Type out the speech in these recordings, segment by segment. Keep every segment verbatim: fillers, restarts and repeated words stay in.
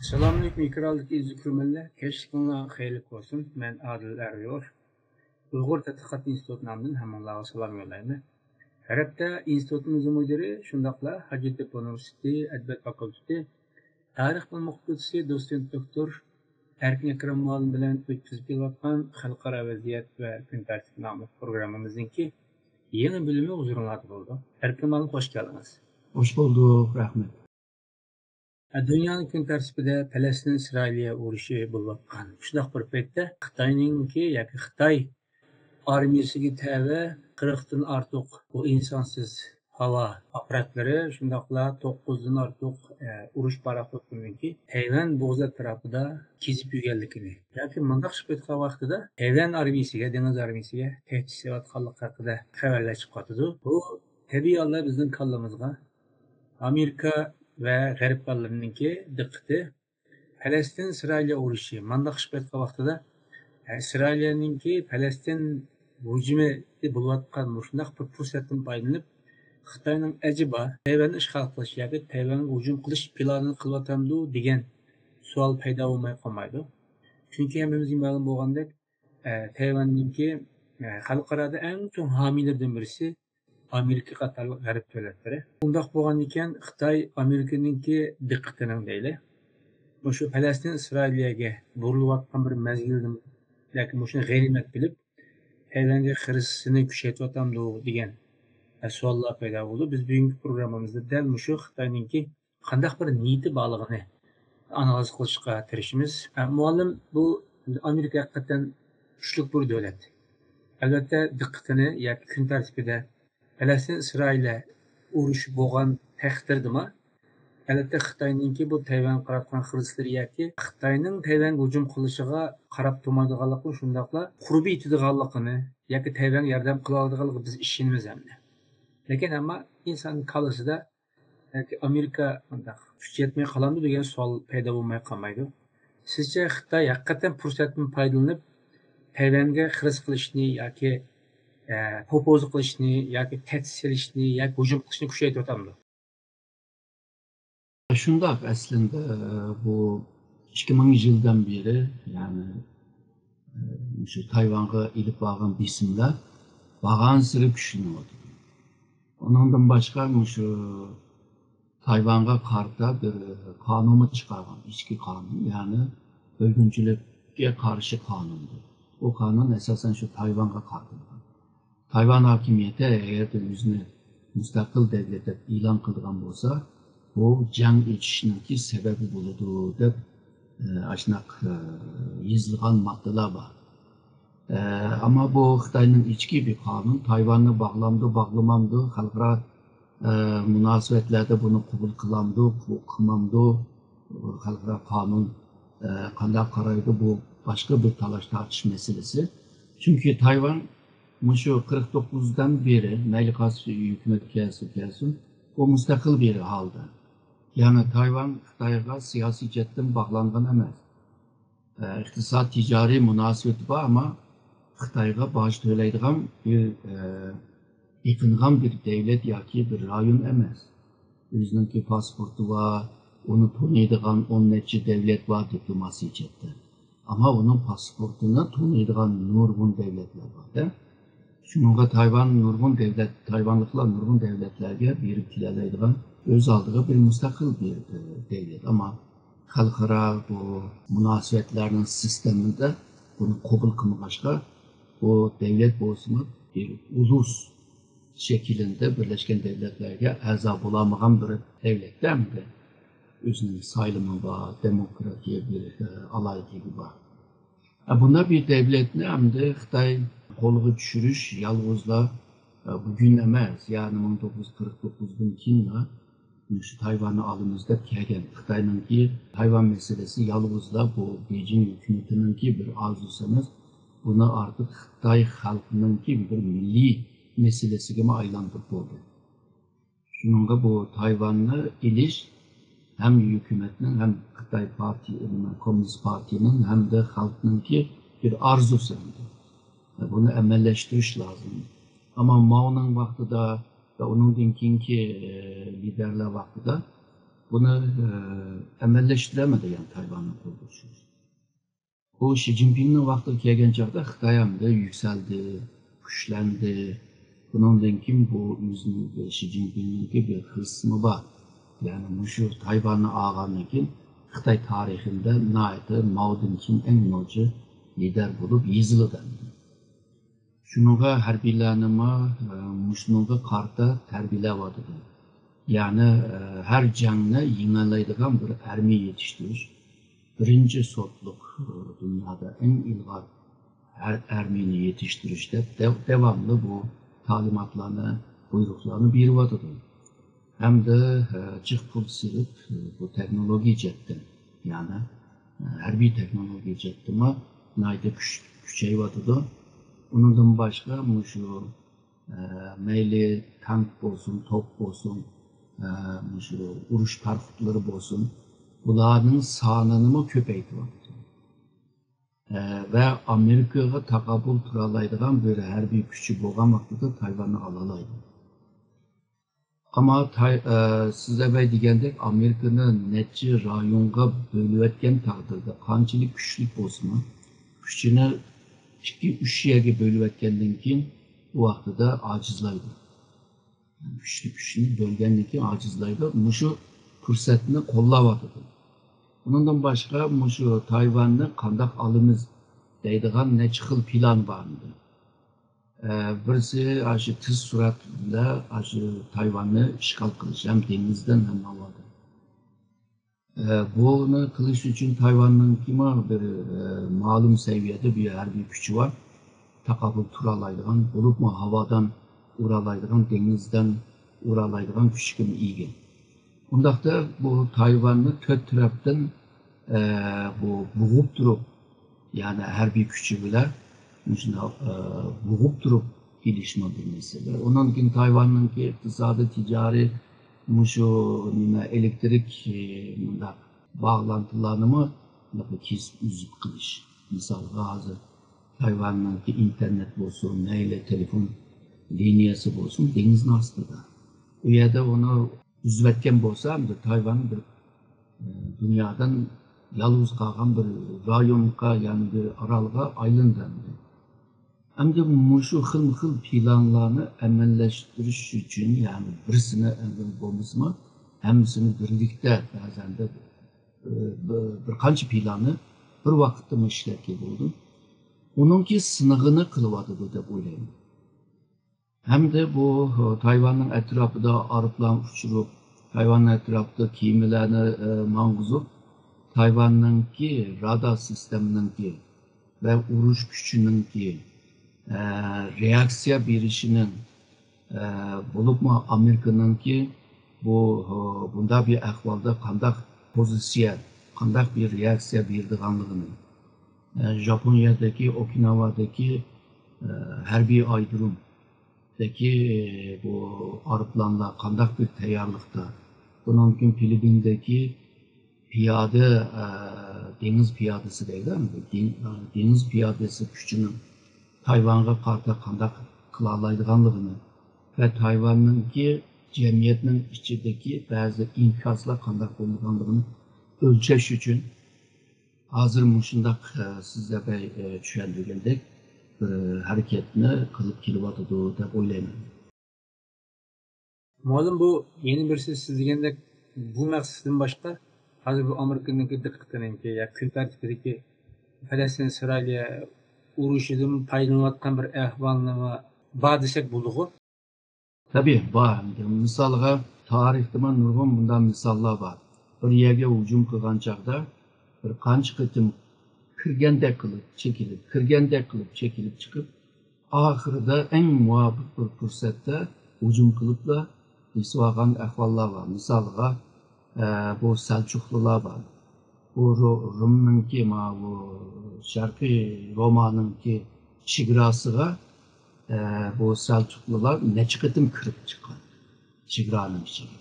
ئەسسالامۇئەلەيكۇم، ئېكرانلىقى ئىززىز كۆرۈرمەنلەر. كەچلىكىڭلار خەيرلىك بولسۇن. مەن ئادىل ئەرىيوف. ئۇيغۇر تەتقىقات ئىنستىتۇتى نامىدىن ھەممىڭلارغا سالام يوللايمەن. ھەر ھەپتە ئىنستىتۇتىمىزنىڭ مۇدىرى، شۇنداقلا ھاجەتتېپە ئۇنىۋېرسىتېتى ئەدەبىيات فاكۇلتېتى تارىخ بۆلۈم ئوقۇتقۇچىسى، دوتسېنت دوكتور ئەركىن ئەكرەم مۇئەللىم بىلەن ئۆتكۈزۈپ كېلىۋاتقان خەلقئارا ۋەزىيەت ۋە كۈن تەرتىپ ناملىق پروگراممىمىزنىڭكى يېڭى بۆلۈمى ھۇزۇرۇڭلاردا بولىدۇ. ئەركىن مۇئەللىم، خوش كەلدىڭىز. خوش بولدۇق، رەھمەت. دۇنيانىڭ كۈن تەرتىپىدە پەلەستىن ئىسرائىلىيە ئۇرۇشى بولۇۋاتقان شۇنداق بىر پەيتتە، خىتاينىڭكى ياكى خىتاي ئارمىيىسىگە تەۋە قىرىقتىن ئارتۇق بۇ ئىنسانسىز ھاۋا ئاپپاراتلىرى، شۇنداقلا توققۇزدىن ئارتۇق، ئە، ئۇرۇش پاراخوتلىرىنىڭكى تەيۋەن بوغۇزى ئەتراپىدا كېزىپ يۈرگەنلىكىنى ياكى مۇنداق ئىش بولۇۋاتقان ۋاقتىدا تەيۋەن ئارمىيىسىگە، دېڭىز ئارمىيىسىگە تەھدىت سېلىۋاتقانلىقى ھەققىدە خەۋەرلەر چىقىۋاتىدۇ. بۇ تەبىئىي ھالدا بىزنىڭ كاللىمىزغا ئامېرىكا ۋە غەرب ئاللىرىنىڭكى دىققىتى پەلەستىن ئىسرائىلىيە ئۇرۇشى مانداق ئىش بولۇۋاتقان ۋاقتىدا، ئىسرائىلىيەنىڭكى پەلەستىن ھۇجۇمى بولۇۋاتقان مۇشۇنداق بىر پۇرسەتتىن پايدىلىنىپ، خىتاينىڭ ئەجەبا تەيۋەننى ئىشغال قىلىش ياكى تەيۋەنگە ھۇجۇم قىلىش پىلانىنى قىلىۋاتامدۇ دېگەن سوئال پەيدا بولماي قالمايدۇ. چۈنكى ھەممىمىزگە مەلۇم بولغاندەك، ئە، تەيۋەننىڭكى، ئە، خەلقئارادا ئەڭ چوڭ ھامىيلىرىدىن بىرسى ئامېرىكا قاتارلىق غەرب دۆلەتلىرى. ئۇنداق بولغاندىكىن، خىتاي ئامېرىكىنىڭكى دىققىتىنىڭ دەيلى، مۇشۇ پەلەستىن ئىسرائىلىيەگە بۇرۇلۇۋاتقان بىر مەزگىلدىن ياكى مۇشۇنى غەنىيمەت بىلىپ، تەيۋەنگە خىرىسىنى كۈچەيتىۋاتامدۇ دېگەن سوئاللار پەيدا بولدى. بىز بۈگۈنكى پروگراممىمىزدا دەل مۇشۇ خىتاينىڭكى قانداق بىر نىيىتى بارلىقىنى ئانالىز قىلىشقا تىرىشىمىز. ئە، مۇئەللىم، بۇ ئامېرىكا ھەقىقەتەن كۈچلۈك بىر دۆلەت. ئەلۋەتتە، دىققىتىنى ياكى كۈن تەرتىپىدە پەلەستىن ئىسرائىلىيە ئۇرۇشى بولغان تەقدىردىمۇ، ئەلۋەتتە، خىتاينىڭكى بۇ تەيۋەنگە قاراتقان خىرىسلىرى ياكى خىتاينىڭ تەيۋەنگە ھۇجۇم قىلىشىغا قاراپ تۇرمايدىغانلىقىنى، شۇنداقلا قۇربى يېتىدىغانلىقىنى ياكى تەيۋەنگە ياردەم قىلالايدىغانلىقىغا بىز ئىشىنىمىز ئەمدى. لېكىن ئەمما ئىنسان كاللىسىدا ياكى ئامېرىكا مۇنداق كۈچ يەتمەي قالامدۇ دېگەن سوئال پەيدا بولماي قالمايدۇ. سىزچە خىتاي ھەقىقەتەن پۇرسەتتىن پايدىلىنىپ، تەيۋەنگە خىرىس قىلىشنى ياكى، ئە، پوپوزا قىلىشنى ياكى تەھدىت سېلىشنى ياكى ھۇجۇم قىلىشنى كۈچەيتىۋاتامدۇ؟ شۇنداق، ئەسلىندە، بۇ ئىككى مىڭ يىلدىن بېرى، يەنى، مۇشۇ تايۋانغا ئېلىپ بارغان بېسىملار بارغانسېرى كۈچلىنىۋاتىدۇ. ئۇنىڭدىن باشقا، مۇشۇ تايۋانغا قارىتا بىر قانۇنمۇ چىقارغان، ئىچكى قانۇن، يەنى بۆلگۈنچىلىككە قارشى قانۇندۇر. بۇ قانۇن ئاساسەن شۇ تايۋانغا قارىتىلغان. تايۋان ھاكىمىيىتى ئەگەردە ئۆزىنى مۇستەقىل دۆلەت دەپ ئېلان قىلىدىغان بولسا، بۇ جەڭ ئېچىشنىڭكى سەۋەبى بولىدۇ دەپ، ئە، ئاشۇنداق، ئە، يېزىلغان ماددىلار بار. ئە، ئەمما بۇ خىتاينىڭ ئىچكى بىر قانۇن. تايۋاننى باغلامدۇ، باغلىمامدۇ، خەلقئارا، ئە، مۇناسىۋەتلەردە بۇنى قوبۇل قىلامدۇ، قوبۇل قىلمامدۇ، خەلقئارا قانۇن، ئە، قانداق قارايدۇ، بۇ باشقا بىر تالاش-تارتىش مەسىلىسى. چۈنكى تايۋان مۇشۇ قىرىق توققۇزدىن بېرى، مەيلى قايسى ھۆكۈمەت كەلسۇن، كەلسۇن، ئۇ مۇستەقىل بىر ھالدا. يەنى تايۋان خىتايغا سىياسىي جەھەتتىن باغلانغان ئەمەس. ئە، ئىقتىساد، تىجارىي مۇناسىۋىتى بار، ئەمما خىتايغا باج تۆلەيدىغان بىر، ئە، بېقىنغان بىر دەۋلەت ياكى بىر رايون ئەمەس. ئۆزىنىڭكى پاسپورتى بار، ئۇنى تونۇيدىغان ئون نەچچە دەۋلەت بار دىپلوماسىي جەھەتتە. ئەمما ئۇنىڭ پاسپورتىنى تونۇيدىغان نۇرغۇن دەۋلەتلەر بار-دە. شۇنىڭغا تايۋان نۇرغۇن دەۋلەت، تايۋانلىقلار نۇرغۇن دەۋلەتلەرگە بېرىپ كېلەلەيدىغان ئۆز ئالدىغا بىر مۇستەقىل بىر، ئە، دەۋلەت. ئەمما خەلقئارا بۇ مۇناسىۋەتلەرنىڭ سىستېمىدا بۇنى قوبۇل قىلمىغاچقا، بۇ دەۋلەت بولسىمۇ بىر ئۇلۇس شەكلىدە بىرلەشكەن دەۋلەتلەرگە ئەزا بولالمىغان بىر دەۋلەتتە ئەمدى ئۆزىنىڭ سايلىمى بار، دېموكراتىيە بىر، ئە، ئالاھىدىلىكى بار. ئە، بۇنداق بىر دەۋلەتنى ئەمدى خىتاي قولغا چۈشۈرۈش يالغۇزلا، ئە، بۈگۈن ئەمەس، يەنى مىڭ توققۇز يۈز قىرىق توققۇزدىن كېيىنلا مۇشۇ تايۋاننى ئالىمىز دەپ كەلگەن. خىتاينىڭكى تايۋان مەسىلىسى يالغۇزلا بۇ بېيجىڭ ھۆكۈمىتىنىڭكى بىر ئارزۇسى ئەمەس، بۇنى ئارتۇق خىتاي خەلقىنىڭكى بىر مىللىي مەسىلىسىگىمۇ ئايلاندۇرۇپ بولدى. شۇنىڭغا بۇ تايۋاننى ئېلىش ھەم ھۆكۈمەتنىڭ، ھەم خىتاي پارتىيە، كوممۇنىست پارتىيىنىڭ، ھەمدە خەلقنىڭكى بىر ئارزۇسى ئەمدى. بۇنى ئەمەلىيلەشتۈرۈش لازىم. ئەمما ماۋنىڭ ۋاقتىدا ۋە ئۇنىڭدىن كېيىنكى، ئە، لىدېرلار ۋاقتىدا بۇنى ئەمەلىيلەشتۈرەلمىدى، يەنى تايۋاننى قۇرۇش. بۇ شى جىنپىڭنىڭ ۋاقتىغا كەلگەن چاغدا خىتاي ھەمدە يۈكسەلدى، كۈچلەندى. بۇنىڭدىن كېيىن بۇ ئۆزىنىڭ، شى جىنپىڭنىڭكى بىر خىرىسىمۇ بار. يەنى مۇشۇ تايۋاننى ئالغاندىن كېيىن خىتاي تارىخىدا ناھايىتى ماۋدىن كېيىن ئەڭ نوچى لىدەر بولۇپ يېزىلىدۇ. شۇنىڭغا ھەربىيلەرنىمۇ، ئە، مۇشۇنىڭغا قارىتا تەربىيەلەۋاتىدۇ. يەنى، ئە، ھەر جەڭنى يېڭەلەيدىغان بىر ئارمىيە يېتىشتۈرۈش، بىرىنچى سورتلۇق، ئە، دۇنيادا ئەڭ ئىلغار ھەر ئارمىيىنى يېتىشتۈرۈش دەپ دەۋ-، داۋاملىق بۇ تالىماتلارنى، بۇيرۇقلارنى بېرىۋاتىدۇ. ھەمدە، ئە، جىق پۇل سېلىپ، ئە، بۇ تېخنولوگىيە جەھەتتىن، يەنى، ئە، ھەربىي تېخنولوگىيە جەھەتتىمۇ ناھايىتى كۈچ-، كۈچەيۋاتىدۇ. ئۇنىڭدىن باشقا مۇشۇ، ئە، مەيلى تانك بولسۇن، توپ بولسۇن، ئە، مۇشۇ ئۇرۇش پاراخوتلىرى بولسۇن، بۇلارنىڭ سانىنىمۇ كۆپەيتىۋاتىدۇ. ئە، ۋە ئامېرىكىغا تاقابىل تۇرالايدىغان بىر ھەربىي كۈچى بولغان ۋاقتىدا تايۋاننى ئالالايدۇ. ئەمما تاي-، ئە، سىز ئەۋەي دېگەندەك ئامېرىكىنى نەچچە رايونغا بۆلۈۋەتكەن تەقدىردە، قانچىلىك كۈچلۈك بولسىمۇ، كۈچىنى ئىككى، ئۈچ يەرگە بۆلۈۋەتكەندىن كېيىن، ئۇ ۋاقتىدا ئاجىزلايدۇ. كۈچلۈك كۈچنى بۆلگەندىن كېيىن ئاجىزلايدۇ. مۇشۇ پۇرسەتنى قوللاۋاتىدۇ. ئۇنىڭدىن باشقا مۇشۇ تايۋاننى قانداق ئالىمىز دەيدىغان نەچچە خىل پىلان بار ئىدى. ئە، بىرسى ئاشۇ تېز سۈرئەت بىلەن ئاشۇ تايۋاننى ئىشغال قىلىش، ھەم دېڭىزدىن، ھەم ھاۋادىن. ئە، بۇنى قىلىش ئۈچۈن تايۋاننىڭكىمۇ بىر، ئە، مەلۇم سەۋىيەدە بىر ھەربىي كۈچى بار. تاقابىل تۇرالايدىغان، بولۇپمۇ ھاۋادىن ئۇرالايدىغان، دېڭىزدىن ئۇرالايدىغان كۈچكىمۇ ئىگە. ئۇنداقتا بۇ تايۋاننى تۆت تەرەپتىن، ئە، بۇ بوغۇپ تۇرۇپ، يەنى ھەربىي كۈچى بىلەن مۇشۇنداق، ئە، بوغۇپ تۇرۇپ كېلىشمۇ بىر مەسىلە. ئۇنىڭدىن كېيىن تايۋاننىڭكى ئىقتىسادىي، تىجارىي، مۇشۇ نېمە، ئېلېكتىرىك، ئە، مۇنداق باغلانتىلارنىمۇ كېسىپ ئۈزۈپ قىلىش. مىسالغا، ھازىر تايۋاننىڭكى ئىنتېرنېت بولسۇن، مەيلى تېلېفون لىنىيەسى بولسۇن، دېڭىزنىڭ ئاستىدا. ئۇ يەردە ئۇنى ئۈزۈۋەتكەن بولسا، ئەمدى تايۋان بىر، ئە، دۇنيادىن يالغۇز قالغان بىر رايونغا، يەنى بىر ئارالغا ئايلىنىدۇ ئەمدى. ئەمدى مۇشۇ خىلمۇ خىل پىلانلارنى ئەمەلىيلەشتۈرۈش ئۈچۈن، يەنى بىرسىنى ئەمدى بولمىسىمۇ، ھەممىسىنى بىرلىكتە بەزەندە، ئە، بىر، بىر قانچە پىلاننى بىر ۋاقىتتا ئىشلەتكىلى بولىدۇ. ئۇنىڭكى سىنىغىنى قىلىۋاتىدۇ دەپ ئويلايمەن. ھەمدە بۇ، ئە، تايۋاننىڭ ئەتراپىدا ئايروپىلان ئۇچۇرۇپ، تايۋاننىڭ ئەتراپىدا كېمىلەرنى، ئە، ماڭغۇزۇپ، تايۋاننىڭكى رادار سىستېمىنىڭكى ۋە ئۇرۇش كۈچىنىڭكى، ئە، رېئاكسىيە بېرىشىنىڭ، ئە، بولۇپمۇ ئامېرىكىنىڭكى بۇ، ئە، بۇنداق بىر ئەھۋالدا قانداق پوزىتسىيە، قانداق بىر رېئاكسىيە بېرىدىغانلىقىنى، ئە، ژاپونىيەدىكى، ئوكىناۋادىكى، ئە، ھەربىي ئايرودروم دىكى بۇ ئايروپىلانلار قانداق بىر تەييارلىقتا؟ بۇنىڭدىن كېيىن فىلىپپىندىكى پىيادە، ئە، دېڭىز پىيادىسى دەيدۇ، دېڭ-، ئە، دېڭىز پىيادىسى كۈچىنىڭ تايۋانغا قارىتا قانداق قىلالايدىغانلىقىنى ۋە تايۋاننىڭكى جەمئىيەتنىڭ ئىچىدىكى بەزى ئىنكاسلار قانداق بولىدىغانلىقىنى ئۆلچەش ئۈچۈن، ھازىر مۇشۇنداق، ئە، سىز دەپ، ئە، چۈشەندۈرگەندەك بىر ھەرىكەتنى قىلىپ كېلىۋاتىدۇ دەپ ئويلايمەن. مۇئەللىم، بۇ يەنە بىرسى سىز دېگەندەك بۇ مەقسەتتىن باشقا، ھازىر بۇ ئامېرىكىنىڭكى دىققىتىنىڭكى يا كۈن تەرتىپىدىكى پەلەستىن ئىسرائىلىيە ئۇرۇشىدىن پايدىلىنىۋاتقان بىر ئەھۋالنىمۇ بار دېسەك بولىدىغۇ؟ تەبىئىي، بار. مىسالغا، تارىختىمۇ نۇرغۇن بۇنداق مىساللار بار. بىر يەرگە ھۇجۇم قىلغان چاغدا بىر قانچە قېتىم كىرگەندەك قىلىپ چېكىنىپ، كىرگەندەك قىلىپ چېكىنىپ چىقىپ، ئاخىرىدا ئەڭ مۇۋاپىق بىر پۇرسەتتە ھۇجۇم قىلىپلا بېسىۋالغان ئەھۋاللار بار. مىسالغا، ئە، بۇ سەلچۇقلۇلار بار. بۇ رو-، رىمنىڭكى، ماۋۇ شەرقىي رومانىڭكى چېگراسىغا، ئە، بۇ سەلچۇقلۇلار نەچچە قېتىم كىرىپ چىققان چېگرانىڭ ئىچىگە.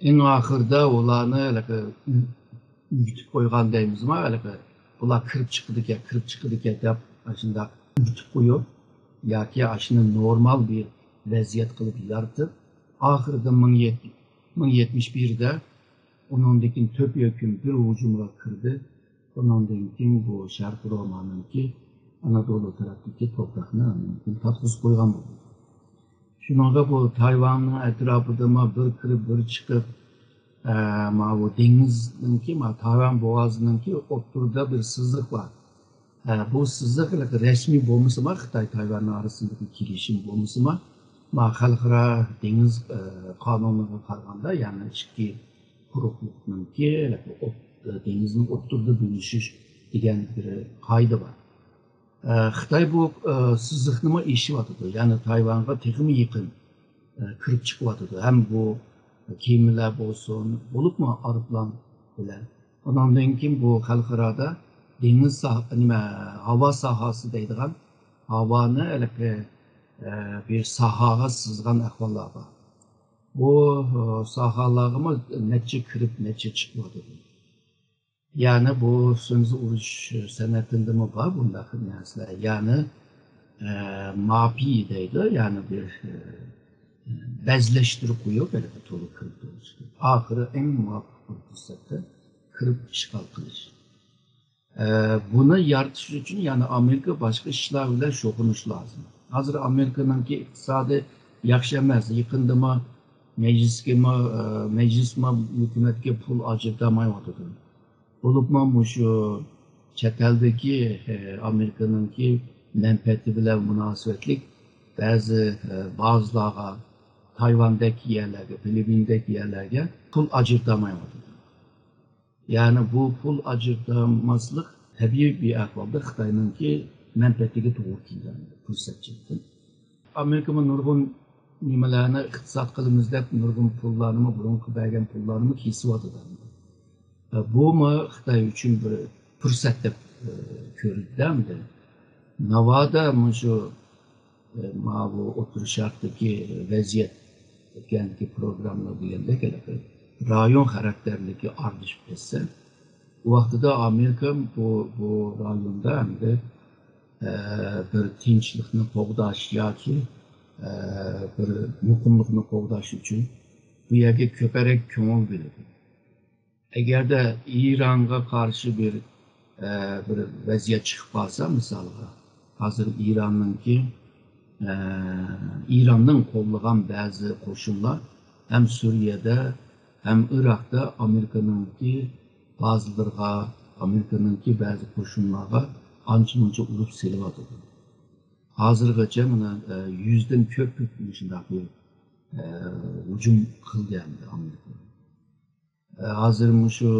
ئەڭ ئاخىرىدا ئۇلارنى ھېلىقى ئۆ-، ئۆگىتىپ قويغان دەيمىزما، ھېلىقى بۇلار كىرىپ چىقىدىكەن، كىرىپ چىقىدىكەن دەپ ئاشۇنداق ئۆگىتىپ قويۇپ ياكى ئاشۇنى نورمال بىر ۋەزىيەت قىلىپ يارىتىپ، ئاخىرىدا مىڭ يەتتە، مىڭ يەتمىش بىردە ئۇنىڭدىن كېيىن تۆپىيە كۈن بىر ھۇجۇمغا كىردى. ئۇنىڭدىن كېيىن بۇ شەرقىي رومانىڭكى ئانادولۇ تەرەپتىكى توپراقنى ئاندىن كېيىن تارتقۇزۇپ قويغان بولدى. شۇنىڭغا بۇ تايۋاننىڭ ئەتراپىدىمۇ بىر كىرىپ، بىر چىقىپ، ئە، ماۋۇ دېڭىزنىڭكى، ما، تايۋان بوغازىنىڭكى ئوتتۇرىدا بىر سىزىق بار. ئە، بۇ سىزىق رەسمىي بولمىسىمۇ، خىتاي تايۋاننىڭ ئارىسىندىكى كېلىشىم بولمىسىمۇ، ما، خەلقئارا دېڭىز، ئە، قانۇنلىرىغا قارىغاندا، يەنى ئىككى قۇرۇقلۇقنىڭكى، ئوت-، دېڭىزنىڭ ئوتتۇرىدا بۆلۈشۈش دېگەن بىر قائىدە بار. ئە، خىتاي بۇ، ئە، سىزىقنىمۇ ئېشىۋاتىدۇ، يەنى تايۋانغا تېخىمۇ يېقىن، ئە، كىرىپ چىقىۋاتىدۇ. ھەم بۇ كېمىلەر بولسۇن، بولۇپمۇ ئايروپىلان بىلەن. ئۇنىڭدىن كېيىن بۇ خەلقئارادا دېڭىز ساھ-، نېمە، ھاۋا ساھەسى دەيدىغان ھاۋانى ھېلىقى، ئە، بىر ساھەگە سىزغان ئەھۋاللار بار. بۇ، ئە، ساھەلەرگىمۇ نەچچە كىرىپ، نەچچە چىقىۋاتىدۇ. يەنى بۇ سۈنزى ئۇرۇش سەنئىتىدىمۇ بار بۇنداق نەرسىلەر. يەنى، ئە، ماپىي دەيدۇ، يەنى بىر، ئە، بەزلەشتۈرۈپ قويۇپ، ھېلىقى تولا كىرىپ، تولا چىقىپ. ئاخىرى ئەڭ مۇۋاپىق بىر پۇرسەتتە كىرىپ ئىشغال قىلىش. ئە، بۇنى يارىتىش ئۈچۈن يەنى ئامېرىكا باشقا ئىشلار بىلەن شۇغۇللىنىشى لازىم. ھازىر ئامېرىكىنىڭكى ئىقتىسادى ياخشى ئەمەس. يېقىندىمۇ مەجلىسكىمۇ، ئە، مەجلىسمۇ ھۆكۈمەتكە پۇل ئاجرىتالمايۋاتىدۇ. بولۇپمۇ مۇشۇ چەت ئەلدىكى، ئە، ئامېرىكىنىڭكى مەنپەئەتى بىلەن مۇناسىۋەتلىك بەزى، ئە، بازىلارغا، تايۋاندەك يەرلەرگە، فىلىپپىندەك يەرلەرگە پۇل ئاجرىتالمايۋاتىدۇ. يەنى بۇ پۇل ئاجرىتالماسلىق تەبىئىي بىر ئەھۋالدا خىتاينىڭكى مەنپەئەتىگە توغرا كېلىدۇ، پۇرسەتچىلىكتىن. ئامېرىكىمۇ نۇرغۇن نېمىلەرنى ئىقتىساد قىلىمىز دەپ نۇرغۇن پۇللارنىمۇ، بۇرۇنقى بەرگەن پۇللارنىمۇ كېسىۋاتىدۇ. بۇمۇ خىتاي ئۈچۈن بىر پۇرسەت دەپ، ئە، كۆرۈلدى ئەمدى. ناۋادا مۇشۇ، ئە، ماۋۇ ئوتتۇرا شەرقتىكى ۋەزىيەت، ئۆتكەندىكى پروگراممىدا دېگەندەك، ھېلىقى رايون خاراكتېرلىكى ئارىلىشىپ كەتسە، ئۇ ۋاقتىدا ئامېرىكا بۇ، بۇ رايوندا ئەمدى، ئە، بىر تىنچلىقنى قوغداش ياكى، ئە، بىر مۇقىملىقنى قوغداش ئۈچۈن بۇ يەرگە كۆپرەك كۆڭۈل بۆلىدۇ. ئەگەردە ئىرانغا قارشى بىر، ئە، بىر ۋەزىيەت چىقىپ قالسا، مىسالغا، ھازىر ئىراننىڭكى، ئە، ئىراننىڭ قوللىغان بەزى قوشۇنلار ھەم سۈرىيەدە، ھەم ئىراقتا ئامېرىكىنىڭكى بازىلىرىغا، ئامېرىكىنىڭكى بەزى قوشۇنلارغا ئانچە-مۇنچە ئۇرۇپ سېلىۋاتىدۇ. ھازىرغىچە مانا، ئە، يۈزدىن كۆپ مۇشۇنداق بىر، ئە، ھۇجۇم قىلدى ئەمدى ئامېرىكا. ئە، ھازىر مۇشۇ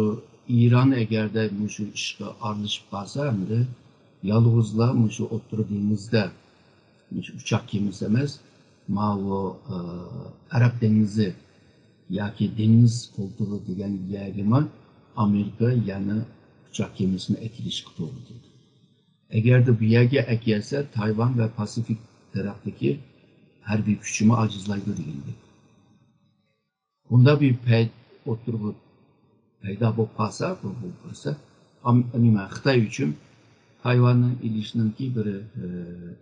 ئىران ئەگەردە مۇشۇ ئىشقا ئارىلىشىپ قالسا، ئەمدى يالغۇزلا مۇشۇ ئوتتۇرا دېڭىزدا، مۇشۇ ئۇچاق كېمىسى ئەمەس، ماۋۇ، ئە، ئەرەب دېڭىزى ياكى دېڭىز قولتۇقى دېگەن يەرگىمۇ ئامېرىكا يەنە ئۇچاق كېمىسىنى ئەكېلىشكە توغرا كېلىدۇ. ئەگەردە بۇ يەرگە ئەكەلسە، تايۋان ۋە پاسىفىك تەرەپتىكى ھەربىي كۈچىمۇ ئاجىزلايدۇ دېگەندەك. بۇنداق بىر پەيت ئوتتۇرىغا پەيدا بولۇپ قالسا، بۇ، بۇ پۇرسەت، ئام-، نېمە، خىتاي ئۈچۈن تايۋاننى ئېلىشنىڭكى بىر، ئى،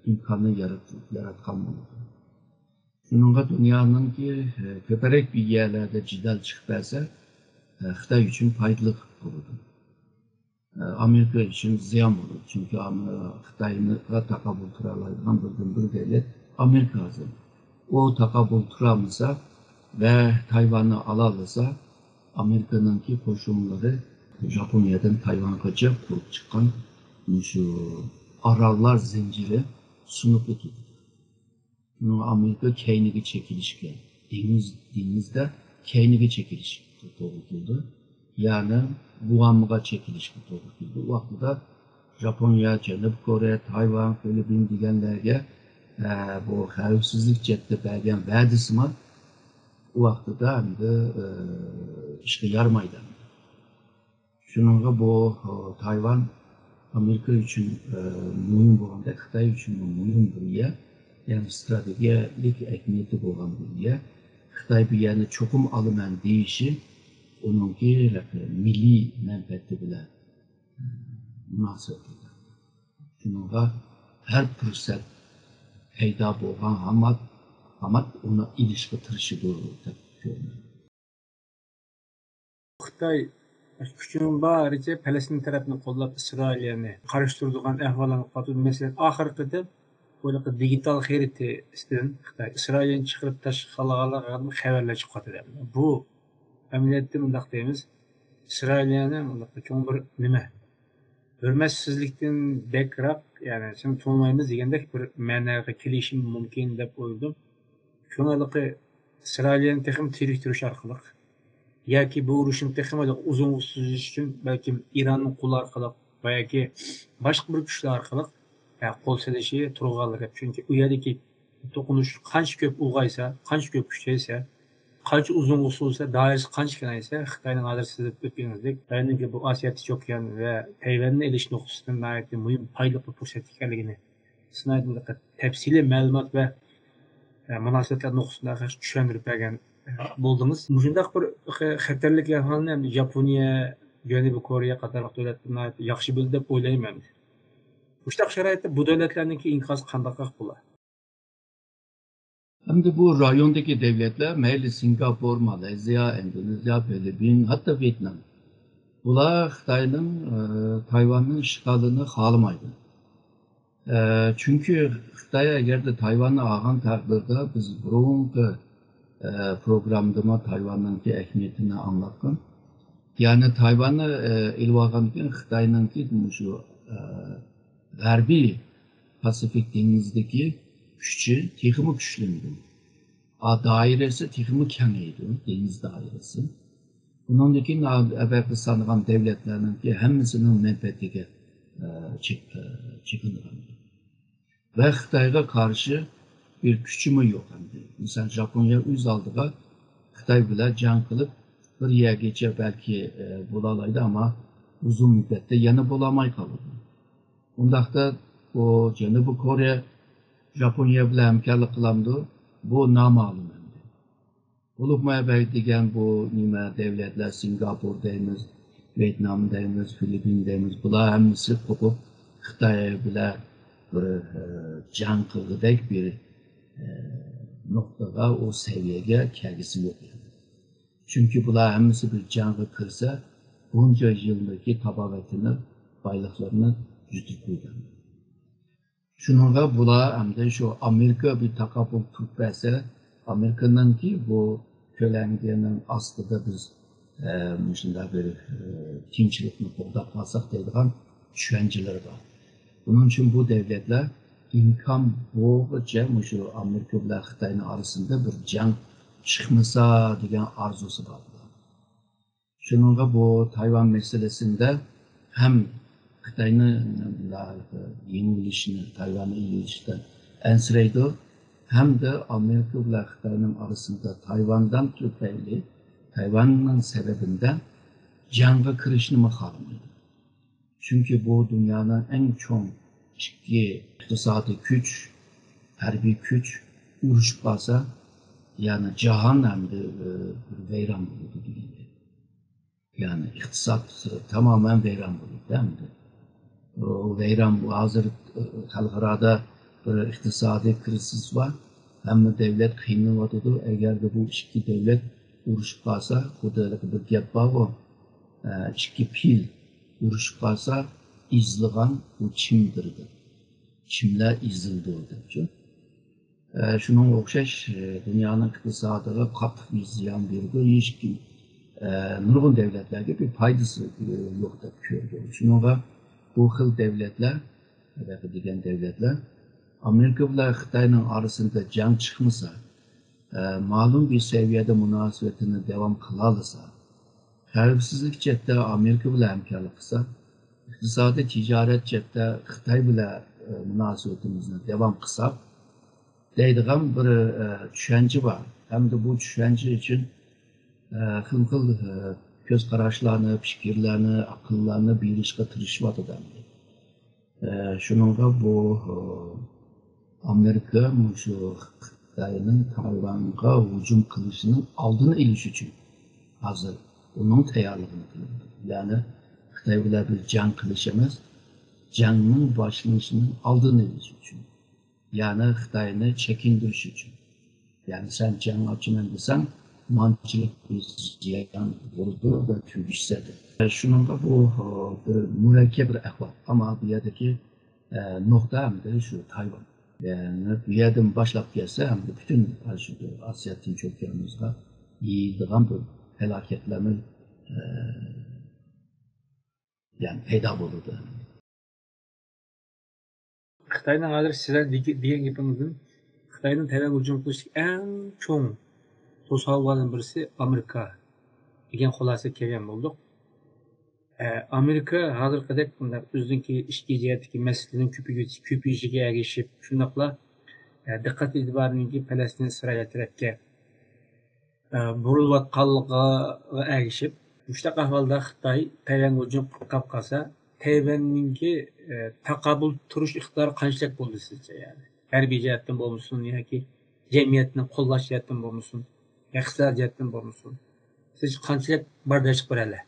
ئىمكاننى يارات-، ياراتقان بولىدۇ. شۇنىڭغا دۇنيانىڭكى، ئى، كۆپرەك بىر يەرلەردە جېدەل چىقىپ بەرسە، ئى، خىتاي ئۈچۈن پايدىلىق بولىدۇ. ئامېرىكا ئۈچۈن زىيان بولىدۇ. چۈنكى ئام-، خىتايغا تاقابىل تۇرالايدىغان بىردىنبىر دۆلەت ئامېرىكا ھازىر. ئۇ تاقابىل تۇرالمىسا ۋە تايۋاننى ئالالىسا، ئامېرىكىنىڭكى قوشۇنلىرى ژاپونىيەدىن تايۋانغىچە قۇرۇپ چىققان مۇشۇ ئاراللار زەنجىرى سۇنۇپ كېتىدۇ. شۇنىڭغا ئامېرىكا كەينىگە چېكىلىشكە، دېڭىز، دېڭىزدا كەينىگە چېكىلىشكە توغرا كېلىدۇ. يەنى گۇئامغا چېكىلىشكە توغرا كېلىدۇ. ئۇ ۋاقتىدا ژاپونىيە، جەنۇبىي كورېيە، تايۋان، فىلىپپىن دېگەنلەرگە، ئە، بۇ خەۋپسىزلىك جەھەتتە بەرگەن ۋەدىسىمۇ ئۇ ۋاقتىدا ئەمدى، ئە، ئىشقا يارىمايدۇ. شۇنىڭغا بۇ، ئە، تايۋان ئامېرىكا ئۈچۈن، ئە، مۇھىم بولغاندەك، خىتاي ئۈچۈنمۇ مۇھىم بىر يەر، يەنى ستراتېگىيەلىك ئەھمىيىتى بولغان بىر يەر. خىتاي بۇ يەرنى چوقۇم ئالىمەن دېيىشى ئۇنىڭكى مىللىي مەنپەئەتى بىلەن مۇناسىۋەتلىك. شۇنىڭغا ھەر پۇرسەت پەيدا بولغان ھامات، ھامات ئۇنى ئېلىشقا تىرىشىدۇ دەپ كۆرۈنىدۇ. خىتاي كۈچىنىڭ بارىچە پەلەستىن تەرەپنى قوللاپ، ئىسرائىلىيەنى قارشى تۇرىدىغان ئەھۋاللارنى قاتىدۇ. مەسىلەن، ئاخىرقى قېتىم بۇ دىگىتال خەرىتىسىدىن خىتاي ئىسرائىلىيەنى چىقىرىپ تاشلىغانلىقى خەۋەرلەر چىقىۋاتىدۇ. بۇ ئەمەلىيەتتە مۇنداق دەيمىز، ئىسرائىلىيەنى مۇنداق چوڭ بىر نېمە، ھۆرمەتسىزلىكتىن بەكرەك، يەنى سېنى تونۇمايمىز دېگەندەك بىر مەناغا كېلىشى مۇمكىن دەپ ئويلىدىم. شۇڭا ئىسرائىلىيەنى تېخىمۇ تېرىكتۈرۈش ئارقىلىق ياكى بۇ ئۇرۇشنى تېخىمۇ ئۇزۇنغا سوزۇش ئۈچۈن بەلكىم ئىراننىڭ قولى ئارقىلىق ۋە ياكى باشقا بىر كۈچلەر ئارقىلىق، ئە، قول سېلىشى تۇرغانلىق گەپ. چۈنكى ئۇ يەردىكى توقۇنۇش قانچە كۆپ ئۇلغايسا، قانچە كۆپ كۈچەيسە، قانچە ئۇزۇنغا سوزۇلسا، دائىرىسى قانچە كېڭەيسە، خىتاينىڭ ھازىر سىزىپ ئۆتكىنىڭىزدەك، خىتاينىڭكى بۇ ئاسىيا تىنچ ئوكيان ۋە تەيۋەننى ئېلىش نۇقتىسىدىن ناھايىتى مۇھىم، پايدىلىق بىر پۇرسەت ئىكەنلىكىنى سىنايدىن دىققەت، تەپسىلىي مەلۇمات ۋە، ئە، مۇناسىۋەتلەر نۇقتىسىدا چۈشەندۈرۈپ بەرگەن، ئە، بولدىڭىز. مۇشۇنداق بىر خە-، خەتەرلىك ئەھۋالنى ئەمدى ياپونىيە، جەنۇبىي كورېيە قاتارلىق دۆلەتلەر ناھايىتى ياخشى بىلدى دەپ ئويلايمەن. مۇشۇنداق شارائىتتا بۇ دۆلەتلەرنىڭكى ئىنكاسى قانداقراق بولا؟ ئەمدى بۇ رايوندىكى دۆلەتلەر، مەيلى سىنگاپور، مالايزىيا، ئىندونېزىيە، فىلىپپىن، ھەتتا ۋيېتنام، بۇلار خىتاينىڭ، ئە، تايۋاننىڭ ئىشغالىنى خالىمايدۇ. ئە، چۈنكى خىتاي ئەگەردە تايۋاننى ئالغان تەقدىردە، بىز بۇرۇنقى، ئە، پروگراممىدىمۇ تايۋاننىڭكى ئەھمىيىتىنى ئاڭلاتقان. يەنى تايۋاننى، ئە، ئېلىۋالغاندىن كېيىن خىتاينىڭكى مۇشۇ، ئە، غەربىي پاسىفىك دېڭىزىدىكى كۈچى تېخىمۇ كۈچلىنىدۇ. ئا، دائىرىسى تېخىمۇ كېڭىيىدۇ، دېڭىز دائىرىسى. بۇنىڭدىن كېيىن ئەۋەتكە سانىغان دۆلەتلەرنىڭكى ھەممىسىنىڭ مەنپەئەتىگە، ئە، چېك-، ئە، چېكىنىدىغان. ۋە خىتايغا قارشى بىر كۈچىمۇ يوق ئەمدى. مىسال، ژاپونىيە ئۆز ئالدىغا خىتاي بىلەن جەڭ قىلىپ، بىر يەرگىچە بەلكى، ئە، بولالايدۇ، ئەمما ئۇزۇن مۇددەتتە يەنە بولالماي قالىدۇ. ئۇنداقتا ئۇ جەنۇبىي كورېيە ژاپونىيە بىلەن ھەمكارلىق قىلامدۇ؟ بۇ نامەلۇم ئەمدى. بولۇپمۇ ئەۋەل دېگەن بۇ نېمە دۆلەتلەر، سىنگاپور دەيمىز، ۋيېتنام دەيمىز، فىلىپپىن دەيمىز، بۇلار ھەممىسى قوپۇپ خىتاي بىلەن بىر، ئە، جەڭ قىلغۇدەك بىر، ئە، نۇقتىغا، ئۇ سەۋىيەگە كەلگۈسى يوق. چۈنكى بۇلار ھەممىسى بىر جەڭگە كىرسە، بۇنچە يىلدىكى تاپاۋىتىنى، بايلىقلىرىنى يۇتۇپ قويغان. شۇنىڭغا بۇلار ئەمدى شۇ ئامېرىكا بىر تاقابىل تۇرۇپ بەرسە، ئامېرىكىنىڭكى بۇ كۆلەڭگىنىڭ ئاستىدا بىز، ئە، مۇشۇنداق بىر، ئە، تىنچلىقنى قوغداپ قالساق دەيدىغان چۈشەنچىلىرى بار. بۇنىڭ ئۈچۈن بۇ دۆلەتلەر ئىمكان بولغۇچە مۇشۇ ئامېرىكا بىلەن خىتاينىڭ ئارىسىدا بىر جەڭ چىقمىسا دېگەن ئارزۇسى بار. شۇنىڭغا بۇ تايۋان مەسىلىسىندە ھەم خىتاينى يېڭىۋېلىشنى، تايۋاننى ئىگىلىشىدىن ئەنسىرەيدۇ، ھەمدە ئامېرىكا بىلەن خىتاينىڭ ئارىسىدا تايۋاندىن تۈپەيلى، تايۋاننىڭ سەۋەبىدىن جەڭگە كىرىشنىمۇ خالىمايدۇ. چۈنكى بۇ دۇنيانىڭ ئەڭ چوڭ ئىككى ئىقتىسادىي كۈچ، ھەربىي كۈچ ئۇرۇشۇپ قالسا، يەنى جاھان ئەمدى، ئى، بىر ۋەيران بولىدۇ دېگەن گەپ. يەنى ئىقتىساد تامامەن ۋەيران بولىدۇ ئەمدى. ئۇ ۋەيران، بۇ ھازىر، ئى، خەلقئارادا بىر ئىقتىسادىي كرىزىس بار. ھەممە دۆلەت قىينىلىۋاتىدۇ. ئەگەردە بۇ ئىككى دۆلەت ئۇرۇشۇپ قالسا، خۇددى بىر گەپ بارغۇ، ئە، ئىككى پىل ئۇرۇشۇپ قالسا، ئېزىلغان بۇ چىمدۇر دەپ. چىملەر ئېزىلىدۇ دەپچۇ. ئە، شۇنىڭغا ئوخشاش، ئە، دۇنيانىڭ ئىقتىسادىغا قاتتىق بىر زىيان بېرىدۇ. ھېچكىم، ئە، نۇرغۇن دۆلەتلەرگە بىر پايدىسى، ئە، يوق دەپ كۆرىدۇ. شۇنىڭغا بۇ خىل دۆلەتلەر، ھېلىقى دېگەن دۆلەتلەر ئامېرىكا بىلەن خىتاينىڭ ئارىسىدا جەڭ چىقمىسا، ئە، مەلۇم بىر سەۋىيەدە مۇناسىۋىتىنى داۋام قىلالىسا، خەۋپسىزلىك جەھەتتە ئامېرىكا بىلەن ھەمكارلىق قىلسا، ئىقتىسادىي تىجارەت جەھەتتە خىتاي بىلەن، ئە، مۇناسىۋىتىمىزنى داۋام قىلساق دەيدىغان بىر، ئە، چۈشەنچە بار. ھەمدە بۇ چۈشەنچە ئۈچۈن، ئە، خىل-خىل، ئە، كۆز قاراشلارنى، پىكىرلەرنى، ئەقىللەرنى بېرىشقا تىرىشىۋاتىدۇ ئەمدى. ئە، شۇنىڭغا بۇ، ئە، ئامېرىكا مۇشۇ خىتاينىڭ تايۋانغا ھۇجۇم قىلىشىنىڭ ئالدىنى ئېلىش ئۈچۈن ھازىر ئۇنىڭ تەييارلىقىنى قىلىۋاتىدۇ. يەنى خىتاي بىلەن بىر جەڭ قىلىش ئەمەس، جەڭنىڭ باشلىنىشىنىڭ ئالدىنى ئېلىش ئۈچۈن. يەنى خىتاينى چېكىندۈرۈش ئۈچۈن. يەنى سەن جەڭ ئاچىمەن دېسەڭ، مانچىلىك زىيان بولىدۇ ۋە تۈگىشىدۇ. شۇنىڭغا بۇ، بىر مۇرەككەپ بىر ئەھۋال. ئەمما بۇ يەردىكى، ئە، نۇقتا ھەمدە شۇ تايۋان. يەنى بۇ يەردىن باشلاپ كەلسە، ھەمدە پۈتۈن شۇ ئاسىيا تىنچ ئوكيانىمىزغا يېيىلىدىغان بىر پالاكەتلەرنى، ئە، يەنى پەيدا بولىدۇ. خىتاينىڭ ھازىر سىلەر دېگەن گېپىڭىزدىن، خىتاينىڭ تەيۋەنگە ھۇجۇم قىلىشتىكى ئەڭ چوڭ توسالغۇلاردىن بىرسى ئامېرىكا دېگەن خۇلاسىگە كەلگەن بولدۇق. ئە، ئامېرىكا ھازىرقىدەك بۇنداق ئۆزىنىڭكى ئىچكى جەھەتتىكى مەسىلىنىڭ كۆپىيىش-، كۆپىيىشىگە ئەگىشىپ، شۇنداقلا، ئە، دىققەت ئېتىبارىنىڭكى پەلەستىن ئىسرائىل تەرەپكە، ئە، بۇرۇلۇۋاتقانلىقىغا ئەگىشىپ، مۇشۇنداق ئەھۋالدا خىتاي تەيۋەنگە ھۇجۇم قىلىپ قالسا، تەيۋەننىڭكى، ئە، تاقابىل تۇرۇش ئىقتىدارى قانچىلىك بولدى سىزچە؟ يەنى ھەربىي جەھەتتىن بولمىسۇن ياكى جەمئىيەتنى قوللاش جەھەتتىن بولمىسۇن، ئىقتىساد جەھەتتىن بولمىسۇن، سىزچە قانچىلىك بەرداشلىق بېرەلەر؟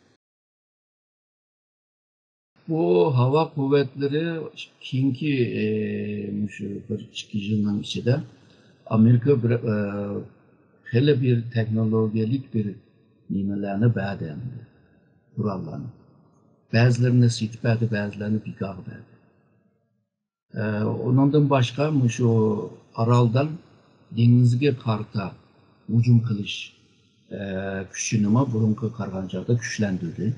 بۇ ھاۋا قۇۋۋەتلىرى كېيىنكى، ئى، مۇشۇ بىر ئىككى يىلنىڭ ئىچىدە ئامېرىكا بىر، ئى، خېلى بىر تېخنولوگىيەلىك بىر نېمىلەرنى بەردى ئەمدى، قوراللارنى. بەزىلىرىنى سېتىپ بەردى، بەزىلىرىنى بىكارغا بەردى. ئە، ئۇنىڭدىن باشقا مۇشۇ ئارالدىن دېڭىزگە قارىتا ھۇجۇم قىلىش، ئە، كۈچىنىمۇ بۇرۇنقىغا قارىغان چاغدا كۈچلەندۈردى.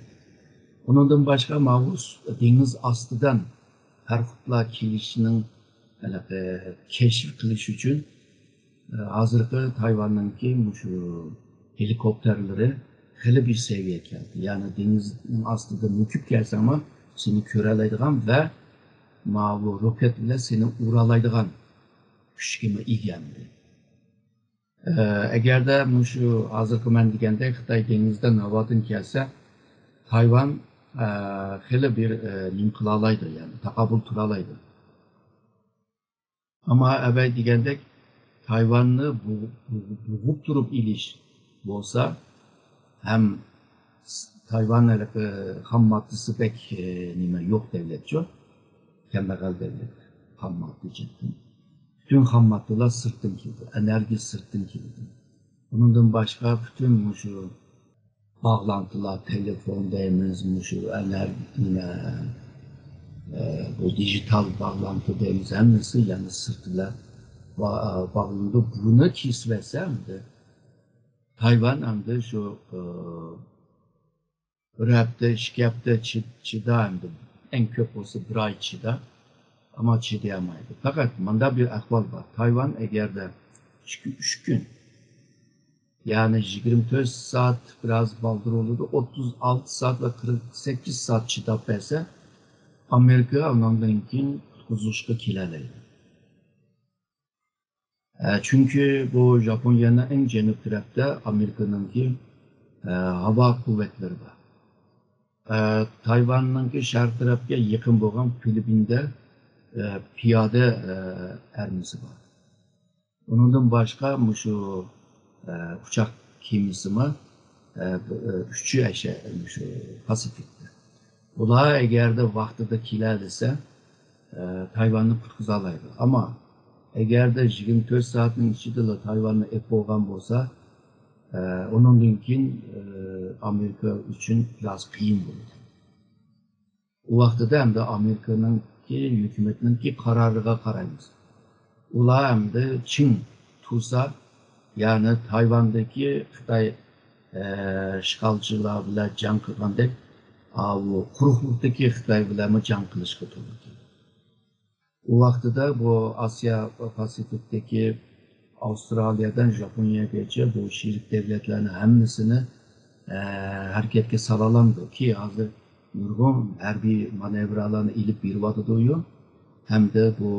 ئۇنىڭدىن باشقا ماۋۇ دېڭىز ئاستىدىن پاراخوتلار كېلىشىنىڭ ھېلىقى كەشىپ قىلىش ئۈچۈن ھازىرقى تايۋاننىڭكى مۇشۇ ھېلىكوپتېرلىرى خېلى بىر سەۋىيەگە كەلدى. يەنى دېڭىزنىڭ ئاستىدا مۆكۈپ كەلسەڭمۇ سېنى كۆرەلەيدىغان ۋە ماۋۇ روكېت بىلەن سېنى ئۇرالايدىغان كۈچكىمۇ ئىگە ئەمدى. ئە، ئەگەردە مۇشۇ ھازىرقى مەن دېگەندەك خىتاي دېڭىزدىن، ھاۋادىن كەلسە، تايۋان، ئە، خېلى بىر، ئە، نېمە قىلالايدۇ، يەنى تاقابىل تۇرالايدۇ. ئەمما ئەۋەي دېگەندەك، تايۋاننى بۇ-، بۇ-، بوغۇپ تۇرۇپ ئېلىش بولسا، ھەم س-، تايۋان ھېلىقى خام ماددىسى بەك، ئى، نېمە، يوق دەۋلەتچۇ، كەمبەغەل دەۋلەت خام ماددا جەھەتتىن. پۈتۈن خام ماددىلار سىرتتىن كېلىدۇ، ئېنېرگىيە سىرتتىن كېلىدۇ. ئۇنىڭدىن باشقا پۈتۈن مۇشۇ باغلانتىلار، تېلېفون دەيمىز، مۇشۇ ئەنە-، نېمە، ئە، بۇ دىجىتال باغلانتى دەيمىز، ھەممىسى يەنە سىرت بىلەن با-، باغلىنىدۇ. بۇنى كېسىۋەتسە ئەمدى تايۋان ئەمدى شۇ، ئە، بىر ھەپتە، ئىككى ھەپتە چىد-، چىدا ئەمدى. ئەڭ كۆپ بولسا بىر ئاي چىدا. ئەمما چىدىيالمايدۇ. پەقەت مۇنداق بىر ئەھۋال بار. تايۋان ئەگەردە ئىككى، ئۈچ كۈن، يەنى يىگىرمە تۆت سائەت بىراز بالدۇر بولىدۇ. ئوتتۇز ئالتە سائەت ۋە قىرىق سەككىز سائەت چىداپ بەرسە، ئامېرىكا ئۇنىڭدىن كېيىن قۇتقۇزۇشقا كېلەلەيدۇ. ئە، چۈنكى بۇ ژاپونىيەنىڭ ئەڭ جەنۇب تەرەپتە ئامېرىكىنىڭكى، ئە، ھاۋا قۇۋۋەتلىرى بار. ئە، تايۋاننىڭكى شەرق تەرەپكە يېقىن بولغان فىلىپپىندە، ئە، پىيادە، ئە، ئارمىيىسى بار. ئۇنىڭدىن باشقا مۇشۇ، ئە، ئۇچاق كېمىسىمۇ، ئە، بۇ، ئە، ئۈچى ئەشە-، مۇشۇ پاسىفىكتا. ئۇلار ئەگەردە ۋاقتىدا كېلەلىسە، ئە، تايۋاننى قۇتقۇزالايدۇ. ئەمما ئەگەردە يىگىرمە تۆت سائەتنىڭ ئىچىدىلا تايۋاننى ئېلىپ بولغان بولسا، ئە، ئۇنىڭدىن كېيىن، ئە، ئامېرىكا ئۈچۈن بىراز قىيىن بولىدۇ. ئۇ ۋاقتىدا ئەمدى ئامېرىكىنىڭكى ھۆكۈمەتنىڭكى قارارىغا قارايمىز. ئۇلار ئەمدى چىڭ تۇرسا، يەنى تايۋاندىكى خىتاي، ئە، ئىشغالچىلار بىلەن جەڭ قىلغاندەك، ئاۋۇ قۇرۇقلۇقتىكى خىتاي بىلەنمۇ جەڭ قىلىشقا توغرا كېلىدۇ. ئۇ ۋاقتىدا بۇ ئاسىيا پاسىفىكتىكى ئاۋسترالىيەدىن ژاپونىيەگىچە بۇ شېرىك دۆلەتلەرنىڭ ھەممىسىنى، ئە، ھەرىكەتكە سالالامدۇ كى، ھازىر نۇرغۇن ھەربىي مانېۋرلارنى ئېلىپ بېرىۋاتىدۇ. ھەمدە بۇ،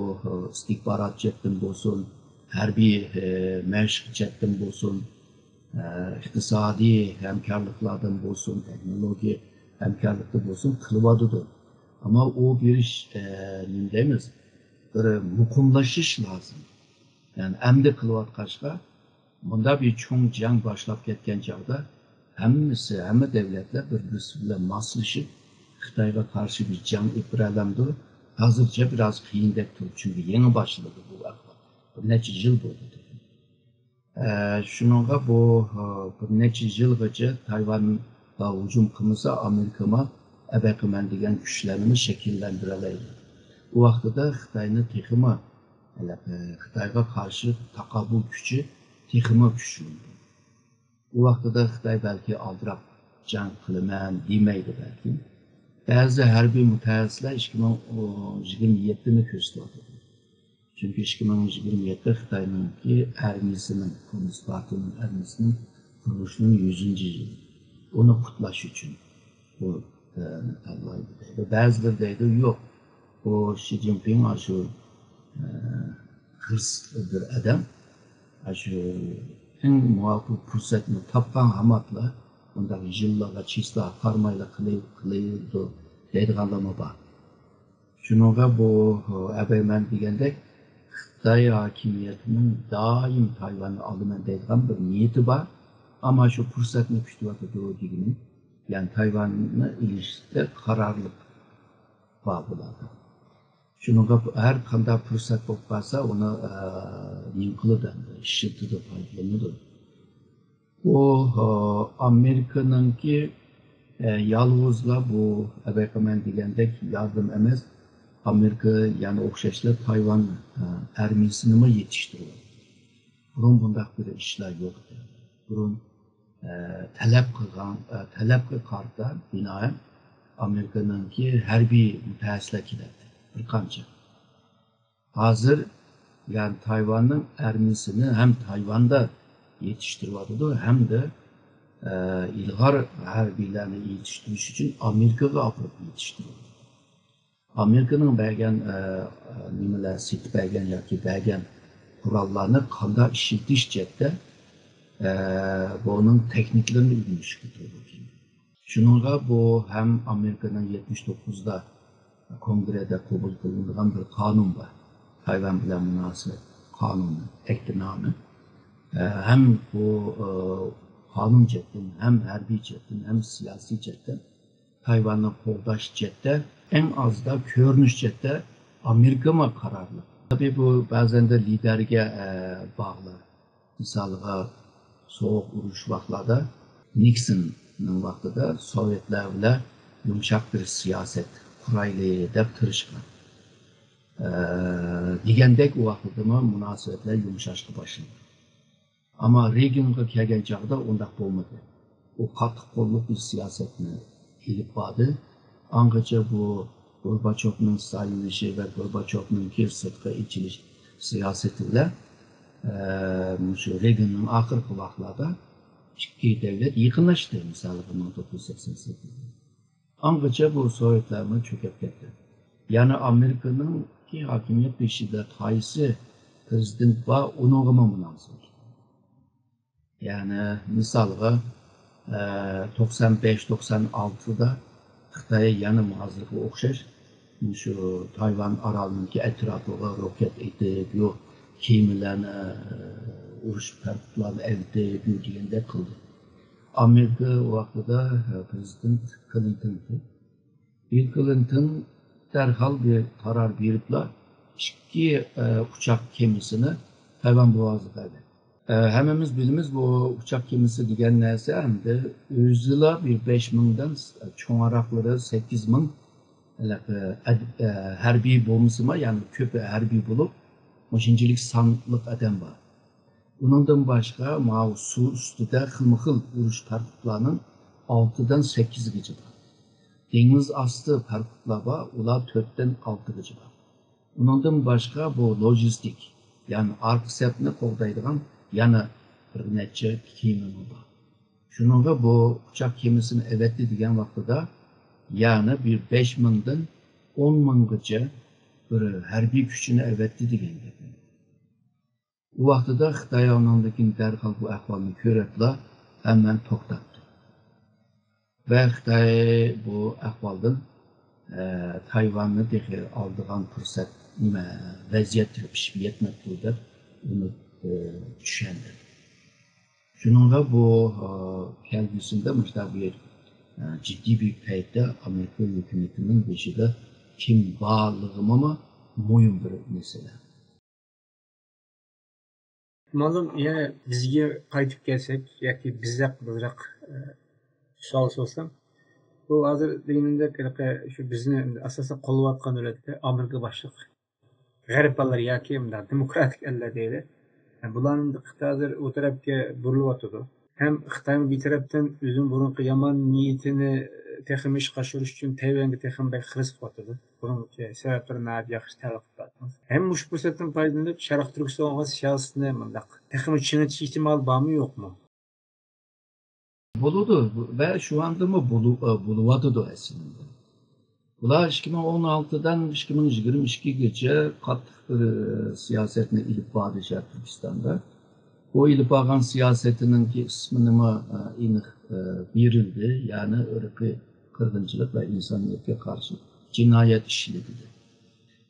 ئىستىخبارات جەھەتتىن بولسۇن، ھەربىي، ئە، مەشىق جەھەتتىن بولسۇن، ئە، ئىقتىسادىي ھەمكارلىقلاردىن بولسۇن، تېخنولوگىيە ھەمكارلىقتا بولسۇن قىلىۋاتىدۇ. ئەمما ئۇ بېرىش، ئە، نېمە دەيمىز، بىر مۇقىملىشىش لازىم. يەنى ئەمدى قىلىۋاتقاچقا، مۇنداق بىر چوڭ جەڭ باشلاپ كەتكەن چاغدا ھەممىسى، ھەممە دۆلەتلەر بىر-بىرسى بىلەن ماسلىشىپ، خىتايغا قارشى بىر جەڭ ئېلىپ بېرەلەمدۇ؟ ھازىرچە بىراز قىيىندەك تۇرۇپ، چۈنكى يېڭى باشلىدى بۇ ئەھۋال. بىر نەچچە يىل بولدى. ئە، شۇنىڭغا بۇ، ئە، بىر نەچچە يىلغىچە تايۋانغا ھۇجۇم قىلمىسا، ئامېرىكىمۇ ئەبەقىمەن دېگەن كۈچلەرنىمۇ شەكىللەندۈرەلەيدۇ. ئۇ ۋاقتىدا خىتاينى تېخىمۇ، ھېلىقى خىتايغا قارشى تاقابىل كۈچى تېخىمۇ كۈچلىنىدۇ. ئۇ ۋاقتىدا خىتاي بەلكى ئالدىراپ جەڭ قىلىمەن دېمەيدۇ بەلكىم. بەزى ھەربىي مۇتەخەسسىسلەر ئىككى مىڭ يىگىرمە يەتتىنى كۆرسىتىۋاتىدۇ. چۈنكى ئىككى مىڭ يىگىرمە يەتتە خىتاينىڭكى ئارمىيىسىنىڭ، كوممۇنىست پارتىيىنىڭ ئارمىيىسىنىڭ قۇرۇلۇشىنىڭ يۈزىنچى يىلى. ئۇنى قۇتلاش ئۈچۈن بۇ، ئە، تاللايدۇ دەيدۇ. بەزىلىرى دەيدۇ، يوق، بۇ شى جىنپىڭ ئاشۇ، ئە، خىرىس بىر ئادەم. ئاشۇ ئەڭ مۇۋاپىق پۇرسەتنى تاپقان ھاماتلا بۇنداق يىللارغا، چىسلاغا قارىمايلا قىلىۋېرىدۇ دەيدىغانلارمۇ بار. شۇنىڭغا بۇ ئەبەيمەن دېگەندەك خىتاي ھاكىمىيىتىنىڭ دائىم تايۋاننى ئالىمەن دەيدىغان بىر نىيىتى بار. ئەمما شۇ پۇرسەتنى كۈتۈۋاتىدۇ دېگىنىم. يەنى تايۋاننى ئېلىشتا قارارلىق بار بۇلاردا. شۇنىڭغا ھەر قانداق پۇرسەت بولۇپ قالسا، ئۇنى، ئە، نېمە قىلىدۇ، ئىشلىتىدۇ، پايدىلىنىدۇ. ئۇ، ئە، ئامېرىكىنىڭكى، ئە، يالغۇزلا بۇ ئەبەقىمەن دېگەندەك ياردىمى ئەمەس، ئامېرىكا يەنە ئوخشاشلا تايۋان، ئە، ئارمىيىسىنىمۇ يېتىشتۈرىدۇ. بۇرۇن بۇنداق بىر ئىشلار يوق ئىدى. بۇرۇن، ئە، تەلەپ قىلغان، ئە، تەلەپكە قارىتا بىنائەن ئامېرىكىنىڭكى ھەربىي مۇتەخەسسىسلەر كېلەتتى، بىر قانچە. ھازىر، يەنى تايۋاننىڭ ئارمىيىسىنى ھەم تايۋاندا يېتىشتۈرۈۋاتىدۇ، ھەمدە، ئە، ئىلغار ھەربىيلەرنى يېتىشتۈرۈش ئۈچۈن ئامېرىكىغا ئاپىرىپ يېتىشتۈرۈۋاتىدۇ. ئامېرىكىنىڭ بەرگەن، ئە، نېمىلەر، سېتىپ بەرگەن ياكى بەرگەن قوراللارنى قانداق ئىشلىتىش جەھەتتە، ئە، بۇنىڭ تېخنىكلىرىنى ئۆگىنىشكە توغرا كېلىدۇ. شۇنىڭغا بۇ ھەم ئامېرىكىنىڭ يەتمىش توققۇزدا كونگرېدا قوبۇل قىلىنغان بىر قانۇن بار. تايۋان بىلەن مۇناسىۋەت قانۇنى، ئەھدىنامە. ئە، ھەم بۇ، ئە، قانۇن جەھەتتىن، ھەم ھەربىي جەھەتتىن، ھەم سىياسىي جەھەتتىن تايۋاننى قوغداش جەھەتتە، ئەڭ ئازدا كۆرۈنۈش جەھەتتە ئامېرىكىمۇ قارارلىق. تەبىئىي، بۇ بەزەندە لىدەرگە، ئە، باغلىق. مىسالغا، سوغۇق ئۇرۇش ۋاقىتلاردا نىكسوننىڭ ۋاقتىدا سوۋېتلار بىلەن يۇمشاق بىر سىياسەت قۇرايلى دەپ تىرىشقان. ئە، دېگەندەك ئۇ ۋاقىتتىمۇ مۇناسىۋەتلەر يۇمشاشقا باشلىدى. ئەمما رېگىنغا كەلگەن چاغدا ئۇنداق بولمىدى. ئۇ قاتتىق قوللۇق بىر سىياسەتنى ئېلىپ باردى. ئاڭغىچە بۇ گورباچوفنىڭ سايلىنىشى ۋە گورباچوفنىڭكى سىرتقا ئېچىلىش سىياسىتى بىلەن، ئە، مۇشۇ رېگىننىڭ ئاخىرقى ۋاقىتلاردا ئىككى دۆلەت يېقىنلاشتى، مىسالغا، مىڭ توققۇز يۈز سەكسەن سەككىز. ئاڭغىچە بۇ سوۋېتلارمۇ چۆكۈپ كەتتى. يەنى ئامېرىكىنىڭكى ھاكىمىيەت بېشىدا قايسى پىرېزىدېنت بار، ئۇنىڭغىمۇ مۇناسىۋەتلىك. يەنى مىسالغا، ئە، توقسان بەش، توقسان ئالتىدا خىتاي يەنە ھازىرغا ئوخشاش مۇشۇ تايۋان ئارالىنىڭكى ئەتراپىغا روكەت ئېتىپ، يو كېمىلەرنى، ئە، ئۇرۇش پارتلارنى ئەۋېتىپ، يو دېگەندەك قىلدى. ئامېرىكا ۋاقتىدا، ئە، پىرېزىدېنت كلىنتون ئىدى. بىل كلىنتون دەرھال بىر قارار بېرىپلا ئىككى، ئە، ئۇچاق كېمىسىنى تايۋان بوغازىغا ئەۋەتتى. ئە، ھەممىمىز بىلىمىز، بۇ ئۇچاق كېمىسى دېگەن نەرسە ئەمدى ئۆزىلا بىر بەش مىڭدىن چوڭراقلىرى سەككىز مىڭ ھېلىقى ئەد-، ئە، ھەربىي بولمىسىمۇ، يەنى كۆپى ھەربىي بولۇپ، مۇشۇنچىلىك سانلىق ئادەم بار. ئۇنىڭدىن باشقا، ماۋۇ سۇ ئۈستىدە خىلمۇ خىل ئۇرۇش پارخوتلارنىڭ ئالتىدىن سەككىزگىچە بار. دېڭىز ئاستى پارخوتلار بار، ئۇلار تۆتتىن ئالتىغىچە بار. ئۇنىڭدىن باشقا، بۇ لوجىستىك، يەنى ئارقا سەپنى قوغدايدىغان يەنە بىر نەچچە كېمىمۇ بار. شۇنىڭغا بۇ ئۇچاق كېمىسىنى ئەۋەتتى دېگەن ۋاقتىدا، يەنى بىر بەش مىڭدىن ئون مىڭغىچە بىر ھەربىي كۈچىنى ئەۋەتتى دېگەن گەپ. ئۇ ۋاقتىدا خىتاي ئاندىن دەرھال بۇ ئەھۋالنى كۆرۈپلا ھەممىنى توختاتتى. ۋە خىتاي بۇ ئەھۋالدىن، ئە، تايۋاننى تېخى ئالىدىغان پۇرسەت، نېمە، ۋەزىيەت تېخى پىشىپ يەتمەپتۇ دەپ ئۇنى، ئە، چۈشەندى. شۇنىڭغا بۇ، ئە، كەلگۈسىدە مۇشۇنداق بىر، ئە، جىددىي بىر پەيتتە ئامېرىكا ھۆكۈمىتىنىڭ بېشىدا كىم بارلىقىمۇ مۇھىم بىر مەسىلە. مۇئەللىم، يەنە بىزگە قايتىپ كەلسەك ياكى بىز ھەققىدە ئازراق، ئە، سوئال سورىسام، بۇ ھازىر دېگىنىمدەك، ھېلىقى شۇ بىزنى ئاساسەن قوللاۋاتقان دۆلەتلەر ئامېرىكا باشلىق غەرب ئەللىرى ياكى مۇنداق دېموكراتىك ئەللەر دەيلى. بۇلارنىڭ دىققىتى ھازىر ئۇ تەرەپكە بۇرۇلۇۋاتىدۇ. ھەم خىتايمۇ بىر تەرەپتىن ئۆزىنىڭ بۇرۇنقى يامان نىيىتىنى تېخىمۇ ئىشقا ئاشۇرۇش ئۈچۈن تەيۋەنگە تېخىمۇ بەك خىرىس قىلىۋاتىدۇ. بۇنىڭ سەۋەبلىرىنى ناھايىتى ياخشى تەلقىپ بەردىڭىز. ھەم مۇشۇ پۇرسەتتىن پايدىلىنىپ، شەرقىي تۈركىستانغا سىياسىتىنى مۇنداق تېخىمۇ چىڭىتىش ئېھتىمالى بارمۇ، يوقمۇ؟ بولىدۇ ۋە شۇ ئاندىمۇ بولۇ-، بولۇۋاتىدۇ ئەسلىدە. بۇلار ئىككى مىڭ ئون ئالتىدىن ئىككى مىڭ يىگىرمە ئىككىگىچە قاتتىق بىر، ئە، سىياسەتنى ئېلىپ باردى شەرقىي تۈركىستاندا. بۇ ئېلىپ بارغان سىياسىتىنىڭكى ئىسمىنىمۇ، ئە، ئېنىق، ئە، بېرىلدى، يەنى ئىرقىي قىرغىنچىلىق ۋە ئىنسانىيەتكە قارشى جىنايەت ئىشلىتىلدى.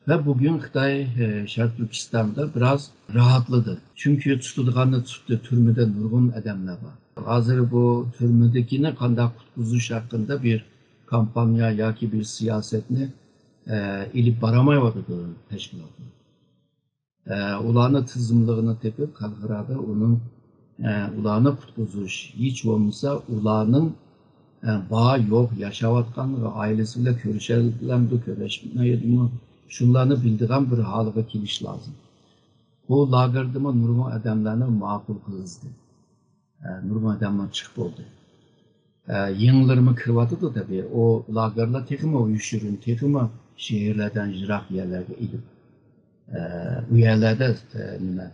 ۋە بۈگۈن خىتاي، ئە، شەرقىي تۈركىستاندا بىراز راھەتلىدى. چۈنكى تۇتىدىغاننى تۇتتى، تۈرمىدە نۇرغۇن ئادەملەر بار. ھازىر بۇ تۈرمىدىكىنى قانداق قۇتقۇزۇش ھەققىدە بىر كامپانىيە ياكى بىر سىياسەتنى، ئە، ئېلىپ بارالمايۋاتىدۇ تەشكىلاتلار. ئە، ئۇلارنى تىزىملىقىنى تېپىپ، خەلقئارادا ئۇنىڭ، ئە، ئۇلارنى قۇتقۇزۇش، ھېچ بولمىسا ئۇلارنىڭ، ئە، بار يوق، ياشاۋاتقان ۋە ئائىلىسى بىلەن كۆرۈشەلەمدۇ، كۆرۈشمەيدىمۇ، شۇلارنى بىلىدىغان بىر ھالغا كېلىش لازىم. بۇ لاگېردىمۇ نۇرغۇن ئادەملەرنى ماقۇل قىلغۇزدى. ئە، نۇرغۇن ئادەملەر چىقىپ بولدى. ئە، يېڭىلىرىمۇ كىرىۋاتىدۇ تەبىئىي. ئۇ لاگېرلار تېخىمۇ يوشۇرۇن، تېخىمۇ شەھەرلەردىن يىراق يەرلەرگە ئېلىپ، ئە، ئۇ يەرلەردە، ئە، نېمە،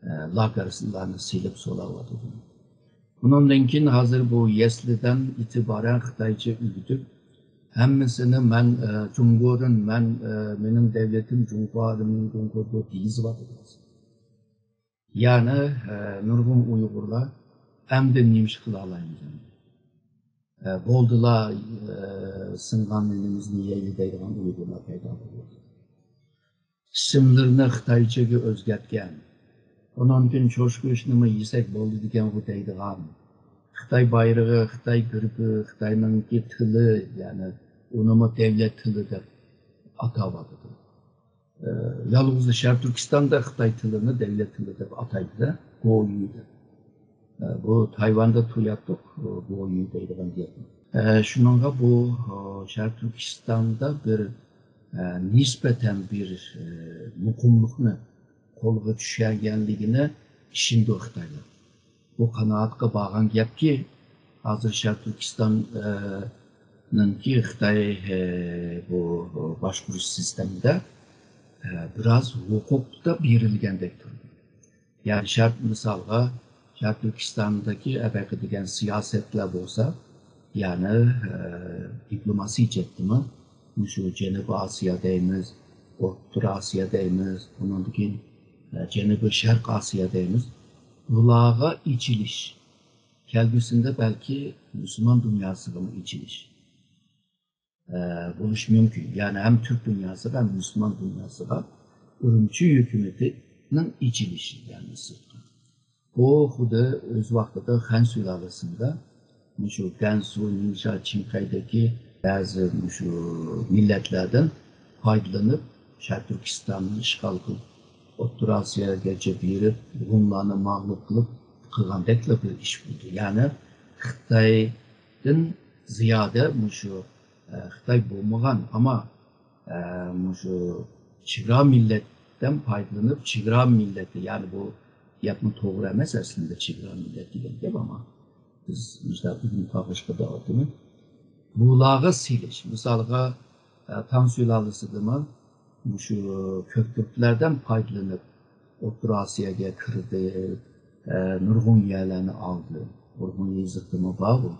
ئە، لاگېرلارنى سېلىپ سولاۋاتىدۇ. بۇنىڭدىن كېيىن ھازىر بۇ يەسلىدىن ئېتىبارەن خىتايچە ئۆگىتىپ، ھەممىسىنى مەن، ئە، جۇڭگودىن، مەن، ئە، مېنىڭ دەۋلىتىم جۇڭخۇا، مېنىڭ جۇڭخۇا دېيىزىۋاتىدۇ. يەنى، ئە، نۇرغۇن ئۇيغۇرلار ئەمدى نېمە ئىش قىلالايمىز ئەمدى؟ ئە، بولدىلا، ئە، سىنغان نېنىمىزنى يەيلى دەيدىغان ئۇيغۇرلار پەيدا بولدى. ئىسىملىرىنى خىتايچىگە ئۆزگەرتكەن. ئۇنىڭدىن چوشقا گۆشىنىمۇ يېسەك بولىدىكەنغۇ دەيدىغان. خىتاي بايرىقى، خىتاي گېربى، خىتاينىڭكى تىلى، يەنى ئۇنىمۇ دەۋلەت تىلى دەپ ئاتاۋاتىدۇ. ئە، يالغۇز شەرقىي تۈركىستاندا خىتاي تىلىنى دەۋلەت تىلى دەپ ئاتايدۇ-دە، گويۈ دەپ. ئە، بۇ تايۋاندا توياتتۇق، گويۈ دەيدىغان گەپ. ئە، شۇنىڭغا بۇ، ئە، شەرقىي تۈركىستاندا بىر، ئە، نىسبەتەن بىر، ئە، مۇقىملىقنى قولغا چۈشۈرگەنلىكىنى ئىشىنىدۇ خىتايلار. بۇ قانائەتكە بارغان گەپكى، ھازىر شەرقىي تۈركىستان، ئە، نىڭكى خىتاي، ئە، بۇ باشقۇرۇش سىستېمىدا، ئە، بىراز ھوقۇق دا بېرىلگەندەك تۇرىدۇ. يەنى شەرق، مىسالغا، شەرقىي تۈركىستاندىكى ئەبەقە دېگەن سىياسەتلەر بولسا، يەنى، ئە، دىپلوماسىي جەھەتتىمۇ مۇشۇ جەنۇبىي ئاسىيا دەيمىز، ئوتتۇرا ئاسىيا دەيمىز، ئۇنىڭدىن كېيىن، ئە، جەنۇبىي شەرق ئاسىيا دەيمىز. بۇلارغا ئېچىلىش، كەلگۈسىدە بەلكى مۇسۇلمان دۇنياسىغىمۇ ئېچىلىش، ئە، بولۇشى مۇمكىن. يەنى ھەم تۈرك دۇنياسىغا، ھەم مۇسۇلمان دۇنياسىغا ئۈرۈمچى ھۆكۈمىتىنىڭ ئېچىلىشى، يەنى سىرتقا. بۇ خۇددى ئۆز ۋاقتىدا خەن سۇلالىسىدە مۇشۇ گەنسۇ، نىڭشا، چىڭخەيدىكى بەزى مۇشۇ مىللەتلەردىن پايدىلىنىپ، شەرقىي تۈركىستاننى ئىشغال قىلىپ، ئوتتۇرا ئاسىياغىچە بېرىپ، ھونلارنى مەغلۇپ قىلىپ قىلغاندەكلا بىر ئىش بولدى. يەنى خىتايدىن زىيادە مۇشۇ، ئە، خىتاي بولمىغان، ئەمما، ئە، مۇشۇ چېگرا مىللەتتىن پايدىلىنىپ، چېگرا مىللەتنى، يەنى بۇ گەپمۇ توغرا ئەمەس ئەسلىدە، چېگرا مىللەت دېگەن گەپ، ئەمما بىز مۇشۇنداق ئۇيغۇر قاغىشقا دەۋاتىمىز. بۇلارغا سېلىش، مىسالغا، ئە، تاڭ سۇلالىسىدىمۇ مۇشۇ كۆكتۈركلەردىن پايدىلىنىپ، ئوتتۇرا ئاسىياغا كىردى، ئە، نۇرغۇن يەرلەرنى ئالدى. ئۇيغۇر يېزىقىدىمۇ بار بۇ.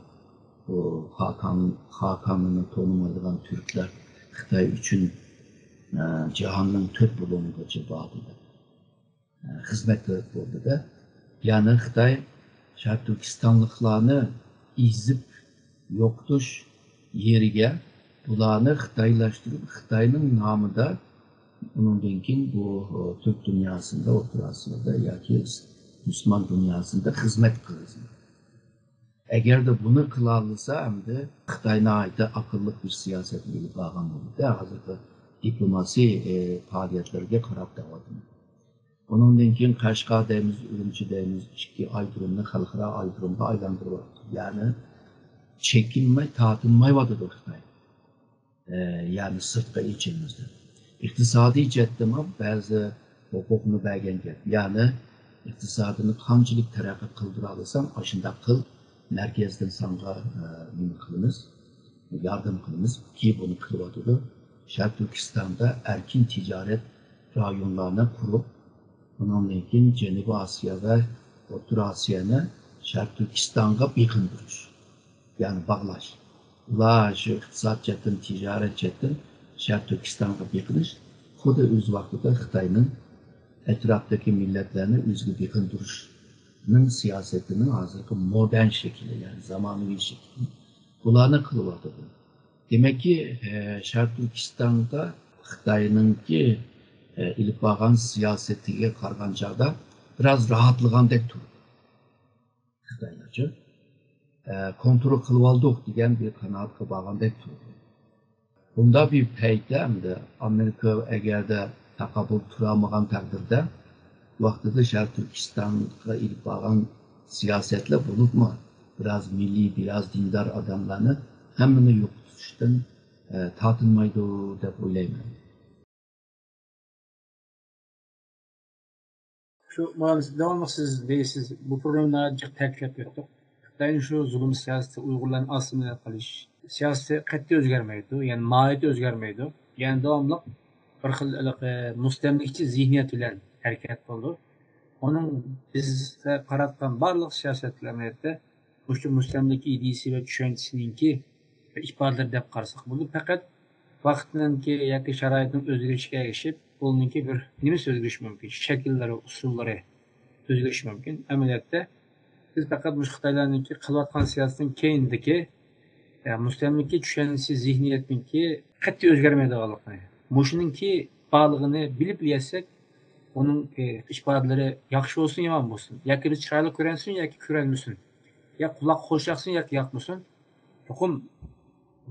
بۇ خاقان، خاقاننى تونۇمايدىغان تۈركلەر خىتاي ئۈچۈن، ئە، جاھاننىڭ تۆت بۇلۇڭىغىچە باردى دەپ، ئە، خىزمەت قىلىپ بولدى دە. يەنى خىتاي شەرقىي تۈركىستانلىقلارنى ئېزىپ يوقىتىش يېرىگە بۇلارنى خىتايلاشتۇرۇپ، خىتاينىڭ نامىدا ئۇنىڭدىن كېيىن بۇ، ئۇ، تۈرك دۇنياسىدا، ئوتتۇرا ئاسىيادا ياكى مۇسۇلمان دۇنياسىدا خىزمەت قىلغۇزىدۇ. ئەگەردە بۇنى قىلالىسا، ئەمدى خىتاي ناھايىتى ئاقىللىق بىر سىياسەت ئېلىپ بارغان بولىدۇ. ھازىرقى دىپلوماسىي، ئى، پائالىيەتلىرىگە قاراپ دەۋاتىمەن. ئۇنىڭدىن كېيىن قەشقەر دەيمىز، ئۈرۈمچى دەيمىز، ئىككى ئايرودرومنى خەلقئارا ئايرودرومغا ئايلاندۇرۇۋاتىدۇ. يەنى چېكىنمەي، تارتىنمايۋاتىدۇ خىتاي. ئە، يەنى سىرتقا ئېچىلمىسۇن. ئىقتىسادىي جەھەتتىمۇ بەزى ھوقۇقنى بەرگەن گەپ. يەنى ئىقتىسادىنى قانچىلىك تەرەققىي قىلدۇرالىساڭ، ئاشۇنداق قىل، مەركەزدىن ساڭا، ئە، نېمە قىلىمىز، ياردەم قىلىمىز. كېيىن بۇنى قىلىۋاتىدۇ. شەرقىي تۈركىستاندا ئەركىن تىجارەت رايونلارنى قۇرۇپ، ئۇنىڭدىن كېيىن جەنۇبىي ئاسىيا ۋە ئوتتۇرا ئاسىيانى شەرقىي تۈركىستانغا بېقىندۇرۇش، يەنى باغلاش. ئۇلار شۇ ئىقتىساد جەھەتتىن، تىجارەت جەھەتتىن شەرقىي تۈركىستانغا بېقىنىش، خۇددى ئۆز ۋاقتىدا خىتاينىڭ ئەتراپتىكى مىللەتلەرنى ئۆزىگە بېقىندۇرۇشنىڭ سىياسىتىنىڭ ھازىرقى مودېرن شەكلى، يەنى زامانىۋى شەكلى. بۇلارنى قىلىۋاتىدۇ. دېمەككى، ئە، شەرقىي تۈركىستاندا خىتاينىڭكى، ئە، ئېلىپ بارغان سىياسىتىگە قارىغان چاغدا بىراز راھەتلىگەندەك تۇرىدۇ. خىتايلارچە، ئە، كونترول قىلىۋالدۇق دېگەن بىر قانائەتكە بارغاندەك تۇرىدۇ. بۇنداق بىر پەيتتە ئەمدى ئامېرىكا ئەگەردە تاقابىل تۇرالمىغان تەقدىردە، ۋاقتىدا شەرقىي تۈركىستانغا ئېلىپ بارغان سىياسەتلەر، بولۇپمۇ بىراز مىللىي، بىراز دىندار ئادەملەرنى ھەممىنى يوقىتىشتىن، ئە، تارتىنمايدۇ دەپ ئويلايمەن. شۇ مانا داۋاملىق سىز دەيسىز، بۇ پروگراممىدا جىق تەكىتلەپ ئۆتتۇق. خىتاينىڭ شۇ زۇلۇم سىياسىتى، ئۇيغۇرلارنى ئاسسىمىلياتسىيە قىلىش سىياسىتى قەتئىي ئۆزگەرمەيدۇ، يەنى ماھىيىتى ئۆزگەرمەيدۇ. يەنى داۋاملىق بىر خىل ھېلىقى مۇستەملىكىچى زېھنىيەت بىلەن ھەرىكەت قىلىدۇ. ئۇنىڭ بىز قاراتقان بارلىق سىياسەتلەر ئەمەلىيەتتە مۇشۇ مۇستەملىكە ئىدىيىسى ۋە چۈشەنچىسىنىڭكى ئىپادىلىرى دەپ قارىساق بولىدۇ. پەقەت ۋاقىتنىڭكى ياكى شارائىتنىڭ ئۆزگىرىشىگە ئەگىشىپ، بۇنىڭكى بىر نېمىسى ئۆزگىرىشى مۇمكىن، شەكىللىرى، ئۇسۇللىرى ئۆزگىرىشى مۇمكىن. ئەمەلىيەتتە بىز پەقەت مۇشۇ خىتايلارنىڭكى قىلىۋاتقان سىياسىتىنىڭ كەينىدىكى، يا، مۇستەملىكە چۈشەنچىسى، زېھنىيەتنىڭكى قەتئىي ئۆزگەرمەيدىغانلىقىنى، مۇشۇنىڭكى بارلىقىنى بىلىپ يەتسەك، ئۇنىڭ، ئى، ئىپادىلىرى ياخشى بولسۇن، يامان بولسۇن، ياكى بىز چىرايلىق كۆرۈنسۇن ياكى كۆرۈنمىسۇن، يا قۇلاق خۇش ياقسۇن ياكى ياقمىسۇن، چوقۇم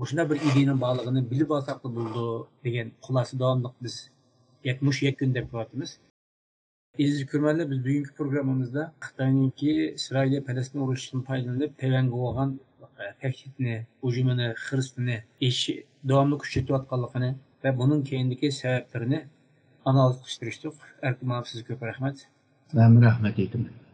مۇشۇنداق بىر ئىدىيەنىڭ بارلىقىنى بىلىپ ئالساقلا بولىدۇ دېگەن خۇلاسە داۋاملىق بىز يەك-، مۇشۇ يەكۈندە دەپ كېلىۋاتىمىز. ئەزىز كۆرۈرمەنلەر، بىز بۈگۈنكى پروگراممىمىزدا خىتاينىڭكى ئىسرائىلىيە پەلەستىن ئۇرۇشىدىن پايدىلىنىپ، تەيۋەنگە بولغان تەھدىتنى، ھۇجۇمىنى، خىرىسىنى ئېشى-، داۋاملىق كۈچەيتىۋاتقانلىقىنى ۋە بۇنىڭ كەينىدىكى سەۋەبلىرىنى ئانالىز قىلىشتۇرۇشتۇق. ئەركىن مۇئەللىم، سىزگە كۆپ رەھمەت. مەن رەھمەت ئېيتىمەن.